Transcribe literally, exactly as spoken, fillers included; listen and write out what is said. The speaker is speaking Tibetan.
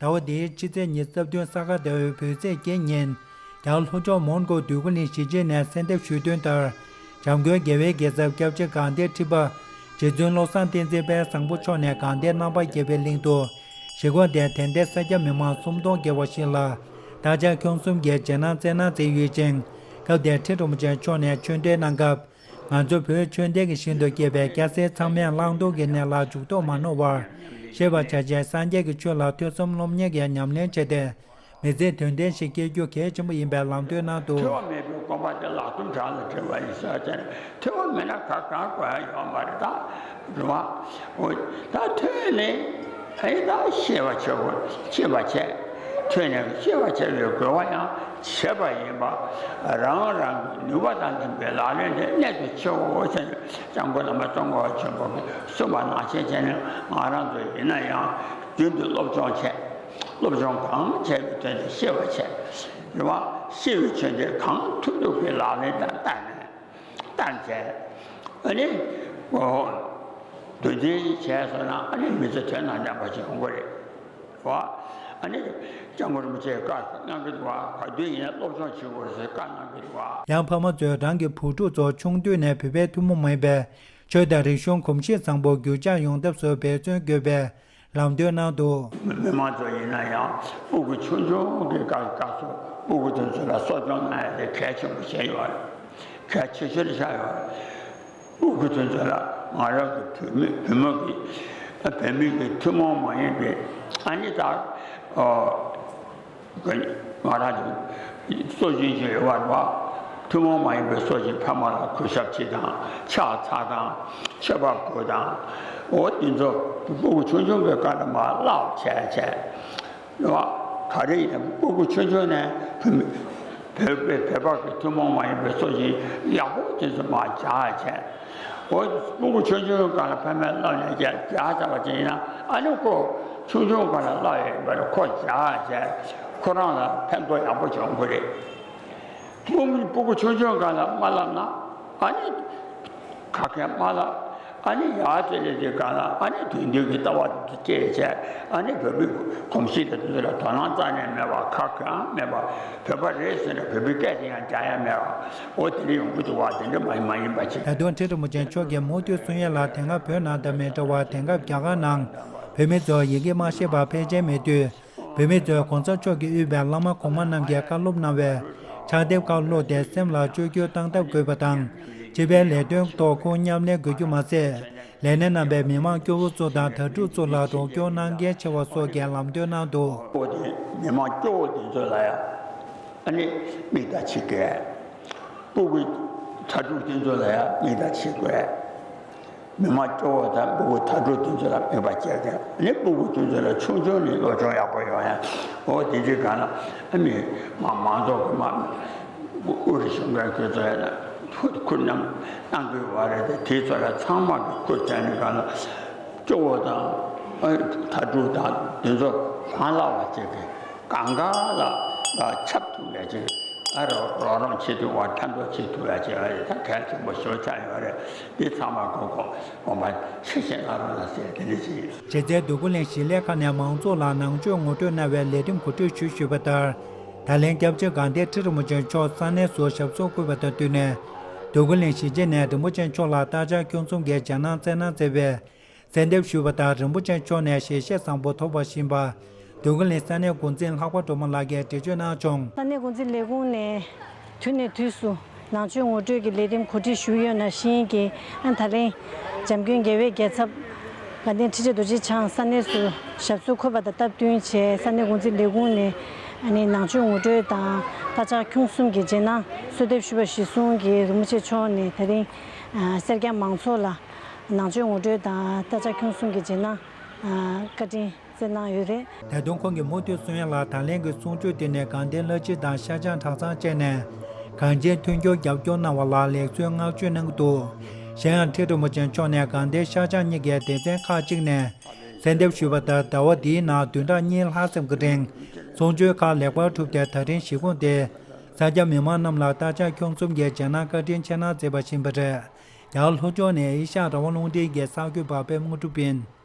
ཟླ་བ་འདིའི་ཕྱི་ཚེས་ཉི་ཤུ་རྩ་བདུན་ས་ག་ཟླ་བའི་བོད་ཚེས་བརྒྱད་ཉིན། རྒྱ་གར་ལྷོ་ཕྱོགས་མོན་གྷོ་འདོད་རྒུ་གླིང་གཞིས་བྱེས་ནས་གསལ་འདེབས་ཞུས་དོན་ལྟར། འཇམ་མགོན་རྒྱལ་བའི་རྒྱལ་ཚབ་སྐྱབས་རྗེ་དགའ་ལྡན་ཁྲི་པ། རྗེ་བཙུན་བློ་བཟང་བསྟན་འཛིན་དཔལ་བཟང་པོ་མཆོག་ནས་དགའ་ལྡན་རྣམ་པར་རྒྱལ་བའི་གླིང་དུ། གཞིས་ཁོངས་དེར་དད་ལྡན་སེར་སྐྱ་མི་མང་སུམ་སྟོང་བརྒལ་བ་ཞིག་ལ། རྟ་ལྕག་ཁྱུང་གསུམ་གྱི་རྗེས་གནང་སྩལ་གནང་མཛད་ཡོད་ཅིང་། སྐབས་དེར་ཁྲི་རིན་པོ་ཆེ་མཆོག་ནས་ཆོས་འདོན་གནང་སྐབས། ང་ཚོ་བོད་ཆོས་ལྡན་གྱི་ཞིང་དུ་སྐྱེས་པའི་སྐྱ་སེར་ཚང་མས་བླང་དོར་གྱི་གནས་ལ་འཇུག་ལྡོག་མ་ནོར་བར། ཤེས་པར་བྱ་ཆེད་སངས་རྒྱས་ཀྱི་ཆོས་ལ་ཐོས་བསམ་སློབ་གཉེར་གྱི་ཉམས་ལེན་བྱས་ཏེ། མི་ཚེ་དོན་ལྡན་ཞིག་སྐྱེལ་རྒྱུ་གལ་ཆེན་པོ་ཡིན་པའི་ལམ་སྟོན་གནང་འདུག། ཐོས་པ་མེད་པའི་སྒོམ་པ་དེ་ལག་རྡུམ་བྲག་ལ་བྲིས་པ་ཡིན་ཟེར་བ་ཅན། ཐོས་པ་མེད་ན་ག་གང་དགོས་ཡ་ཡོད་མ་རེད་ད། རེད་བ། འོ། ད་ཐོས་ནས། ཨེ་ད་ཤེས་པ་བྱེད་དགོས། ཤེས་པ་བྱས། ཐོས་ནས་ཤེས་པ་བྱེད་པའི་དགོས་པ་ཡང་བྱེད་པ་ཡིན་པ། རང་རང་གི་ནུས་པ་དང་ལྡན་པའི་ལག་ལེན་དེ་གནད་དུ་ཆེའོ་ཟེར་ནས་སྐྱབས་མགོན་བླ་མ་ཙོང་ཁ་པ་ཆེན་པོ་གིས་གསུངས་པ་ནང་བཞིན་བྱས་ནས་ང་རང་ཚོ་ཡིན་ན་ཡང་རྒྱུན་དུ་སློབ་སྦྱོང་བྱས། སློབ་སྦྱོང་གང་བྱས་པའི་དོན་དེ་ཤེས་པ་བྱས། རེད་བ། ཤེས་པའི་ཆོས་དེ་གང་ཐུབ་ཐུབ་ཀྱི་ལག་ལེན་དང་བསྟར་ནས། བསྟར་བྱས། ཨ་ནི། འོ། དོན་འདི་བྱས་སོང་ན་ཨ་ནི་མི་ཚེ་དོན་དང་ལྡན་པ་ཞིག་ཡོང་གི་རེད། བ། ཨ་ནི། སྐྱབས་མགོན་རིན་པོ་ཆེས་བཀའ་གནང་གི་འདུག་བ། ག་དུས་ཡིན་ན་སློབ་སྦྱོང་བྱེད་དགོས་ཟེར་བཀའ་གནང་གི་འདུག་བ། ཡང་ཕ་མ་ཚོས་རང་གི་བུ་ཕྲུག་ཚོ་ཆུང་དུས་ནས་བོད་པའི་ཐུན་མོང་མ་ཡིན་པའི་ཆོས་དང་རིག་གཞུང་གོམས་གཤིས་བཟང་པོ་རྒྱུད་འཇགས་ཡོང་ཐབས་སུ་འབད་བརྩོན་དགོས་པའི་ལམ་སྟོན་གནང་འདུག། མི་མང་ཚོ་ཡིན་ན་ཡང་སྤུ་གུ་ཆུང་ཆུང་གི་སྐབས་སྐབས་སུ་སྤུ་གུ་དེ་ཚོ་ལ་གསོ་སྐྱོང་གནང་ཡ་དེ་གལ་ཆེན་པོ་ཆགས་ཡོད་རེད། གལ་ཆེ་ཤོས་ཆགས་ཡོད་རེད། སྤུ་གུ་དེ་ཚོ་ལ་ང་རང་གི་བུད་མེད་བུ་མོ་གི་བུད་མེད་ཀྱི་ཐུན་མོང་མ་ཡིན་པའི་ཨ་ནི་ད་ཨོ། ང་རང་ཚོ་སྲོག་ཤིང་ཅིག་ཡོད་པ་རེད་བ། ཐུན་མོང་མ་ཡིན་པའི་སྲོག་ཤིང་ཕ་མ་ལ་གུས་ཞབས་བྱེད་དང་ཕྱག་འཚལ་དང་མཆོད་པ་འབུལ་དང་། འོ་འདི་ཚོ་སྤུ་གུ་ཆུང་ཆུང་གི་སྐབས་ལ་མར་བསླབ་བྱས་བྱས། རེད་བ། ག་རེ་ཡིན་ན་སྤུ་གུ་ཆུང་ཆུང་ནས་བོད་མི་བོད་པའི་བོད་པ་གི་ཐུན་མོང་མ་ཡིན་པའི་སྲོག་ཤིང་ཡག་པོ་དེ་ཚོ་མར་སྦྱར་བྱས། འོ། སྤུ་གུ་ཆུང་ཆུང་སྒང་ལ་ཕ་མས་བསླབས་ནས་བྱས་བྱས་ཚར་བ་ཅིག་ཡིན་ན་ཨ་ནི་ཁོ་ཆུང་ཆུང་སྒང་ལ་བསླབས་ཡོད་པར་ཁོ་བྱས་བྱས་ཁོ་རང་ལ་ཕན་ཐོགས་ཡག་པོ་བྱུང་གི་རེད། སྤུ་སྤུ་གུ་ཆུང་ཆུང་སྒང་ལ་མ་བསླབས་ན་ཨ་ནི་ག་གེ་མ་བསླབས། ཨ་ནི་ཡར་ཙེ་ལེ་ཙེ་སྒང་ལ་ཨ་ནི་དོན་འདུན་གྱི་ལྟ་བ་དེ་སྐྱེས་བྱས་ཨ་ནི་བོད་པའི་གོམས་གཤིས་དེ་ཚོ་ལ་དོ་སྣང་རྩ་ནས་མེད་པ་ཁག་གང་མེད་པ། བོད་པ་རེད་ཟེར་ནས་བོད་པའི་སྐད་དེ་ཡང་རྒྱག་ཡ་མེད་པ། འོ་དེ་འདྲ་ཡོང་གི་འདུག་བ། དེ་འདྲ་མ་ཡིན་མ་ཡིན་པ་ཅིག། ད་དུང་ཁྲི་རིན་པོ་ཆེ་མཆོག་གིས་མུ་མཐུད་གསུང་ཡ་ལ་དེ་སྔ་བོད་ནང་དང་མི་འདྲ་བར་དེང་སྐབས་རྒྱ་གར་ནང་བོད་མི་ཚོ་ཡི་གེ་མ་ཤེས་པར་ཕལ་ཆེར་མེད་དུས། བོད་མི་ཚོས་གོང་ས་མཆོག་གིས་དབུས་པའི་བླ་མ་གོང་མ་རྣམས་ཀྱིས་བཀའ་སློབ་གནང་བའི་ཕྱག་དེབ་ཁག་ཀློག་སྟེ་སེམས་ལ་བཅོས་བསྒྱུར་བཏང་ཐབས་དགོས་པ་དང་། སྤྱི་པའི་ལས་དོན་ཐོག་ཁུངས་མཉམ་ལེན་དགོས་རྒྱུ་མ་ཟད། ལས་སྣེ་རྣམ་པས་མི་མང་སྐྱོ་བོ་ཚོ་དང་དྭ་ཕྲུག་ཚོ་ལ་རོགས་སྐྱོར་གནང་གལ་ཆེ་བ་སོགས་ཀྱི་ལམ་སྟོན་གནང་འདུག། ཨོ་དེ་མི་མང་སྐྱོ་བོ་དེ་ཚོ་ལ་ཡང་ཨ་ནི་མིག་ལྟ་བྱེད་དགོས། སྤུ་གུ་དྭ་ཕྲུག་དེ་ཚོ་ལ་ཡང་མིག་ལྟ་བྱེད་དགོས། མི་མང་སྐྱོ་བོ་དང་སྤུ་གུ་དྭ་ཕྲུག་དེ་ཚོ་ལ་མིག་དཔེ་བྱས་ཏེ་ཨ་ནི་སྤུ་གུ་དེ་ཚོ་ལ་ཆུང་ཆུང་ནས་སློབ་སྦྱོང་ཡག་པོ་ཡོང་ཡ། ཨོ་དེ་འདྲའི་སྒང་ལ་ཨ་མི་མང་མང་ཚོགས་ཀྱི་མ་དབུ་རུ་གཞུང་གི་ཁྱོད་ཚོ་ཡ་ལ་ཁུར་ཁུར་རྣམས་གནང་དགོས་པ་རེད་དེ། དེ་ཚོ་ལ་ཚང་མ་གི་ཁུར་བྱས་ནས་སྒང་ལ་སྐྱོ་བོ་དང་ཨ་དྭ་ཕྲུག་དང་དེ་ཚོ་གང་ལ་བ་ཅིག་གི་གང་ག་ལ་ཁྱབ་ཐུབ་ཡ་ཅིག་ཨ་རོགས་རོགས་རམ་བྱེད་ཐུབ་པ་ཕན་ཐོགས་བྱེད་ཐུབ་ཡ་ཅིག་ཨ་རེད། ད་གལ་ཆེན་པོ་ཞེ་པོ་ཆགས་ཡོད་རེད། འདི་ཚང་མ་གོ་གོ་དགོངས་པ་ཆེ་བཞེས་གནང་རོགས་གནང་ཟེར་དེ་འདྲ་ཞིག་ཡིན། རྗེ་བཙུན་འདོད་རྒུ་གླིང་གཞིས་ལས་ཁང་ནས་མང་ཚོགས་ལ་ནང་ཆོས་ངོ་སྤྲོད་གནང་བའི་ལས་རིམ་གོ་སྒྲིག་ཞུས་ཞུས་པ་ལྟར། ད་ལན་སྐྱབས་རྗེ་དགའ་ལྡན་ཁྲི་རིན་པོ་ཆེ་མཆོག་ས་གནས་སུ་ཞབས་སོར་བཀོད་པ་དང་བསྟུན་ནས། འདོད་རྒུ་གླིང་གཞིས་བྱེས་ནས་རིན་པོ་ཆེ་མཆོག་ལ་རྟ་ལྕག་ཁྱུང་གསུམ་གྱི་རྗེས་གནང་སྩལ་གནང་མཛད་པའི་གསལ་འདེབས་ཞུས་པ་དང་། རིན་པོ་ཆེ་མཆོག་ནས་ཞལ་བཞེས་བཟང་པོ་ཐོབ་པར་བཞིན་པ། འདོད་རྒུ་གླིང་ས་གནས་འགོ་འཛིན་ལྷག་པ་སྒྲོལ་མ་ལགས་ཀྱིས་འགྲེལ་བརྗོད་གནང་བྱུང་། ས་གནས་འགོ་འཛིན་ལས་ཁུངས་ནས་དུས་ནས་དུས་སུ་ནང་ཆོས་ངོ་སྤྲོད་ཀྱི་ལས་རིམ་གོ་སྒྲིག་ཞུས་ཡོད་ནང་བཞིན་གྱི་ཨ་ད་ལན་འཇམ་མགོན་རྒྱལ་བའི་རྒྱལ་ཚབ་དགའ་ལྡན་ཁྲི་ཆེན་རྡོ་རྗེ་འཆང་ས་གནས་སུ་ཞབས་སོར་འཁོད་པ་དང་སྟབས་བསྟུན་བྱས། ས་གནས་འགོ་འཛིན་ལས་ཁུངས་ནས་ཨ་ནི་ནང་ཆོས་ངོ་སྤྲོད་དང་རྟ་ལྕག་ཁྱུང་གསུམ་གྱི་རྗེས་གནང་གསོལ་འདེབས་ཞུས་པ་གཞིར་བཟུང་གིས་རིན་པོ་ཆེ་མཆོག་ནས་ད་རིང་ཨ་སེར་སྐྱ་མང་ཚོགས་ལ་ནང་ཆོས་ངོ་སྤྲོད་དང་རྟ་ལྕག་ཁྱུང་གསུམ་གྱི་རྗེས་གནང་ཨ་བཀའ་དྲིན་སྩལ་གནང་ཡོད་རེད། ད་དུང་ཁོང་གིས་མུ་མཐུད་གསུང་ཡ་ལ། ད་ལན་གྱི་གསུང་ཆོས་དེ་ནི་དགའ་ལྡན་བླ་སྤྱི་དང་ཤར་བྱང་གྲྭ་ཚང་བཅས་ནས་གངས་ཅན་མཐུན་འགྱུར་རྒྱབ་སྐྱོར་གནང་བ་ལ་ལེགས་གསོལ་བསྔགས་བརྗོད་གནང་གི་འདུག། གཞན་ཡང་ཁྲི་རིན་པོ་ཆེ་མཆོག་ནས་དགའ་ལྡན་ཤར་བྱང་གཉིས་ཀའི་སྡེ་ཚན་ཁག་ཅིག་ནས་གསལ་འདེབས་ཞུས་པ་ལྟར། ཟླ་བ་འདིའི་ནང་བདུན་ཕྲག་གཉིས་ལྷག་ཙམ་གྱི་རིང་གསུང་ཆོས་ཁག་ལེགས་པར་གྲུབ་སྟེ། ད་རིང་གཞིས་ཁོངས་དེའི་སེར་སྐྱ་མི་མང་རྣམས་ལ་རྟ་ལྕག་ཁྱུང་གསུམ་གྱི་རྗེས་གནང་བཀའ་དྲིན་ཆེ་གནང་མཛད་པ་ཡིན་པ་རེད། རྒྱ་གར་ལྷོ་ཕྱོགས་ནས་ཨེ་ཤ་ཡ་རང་དབང་རླུང་འཕྲིན་གྱི་གསར་འགོད་པ་པད་མ་དངོས་གྲུབ་ཡིན།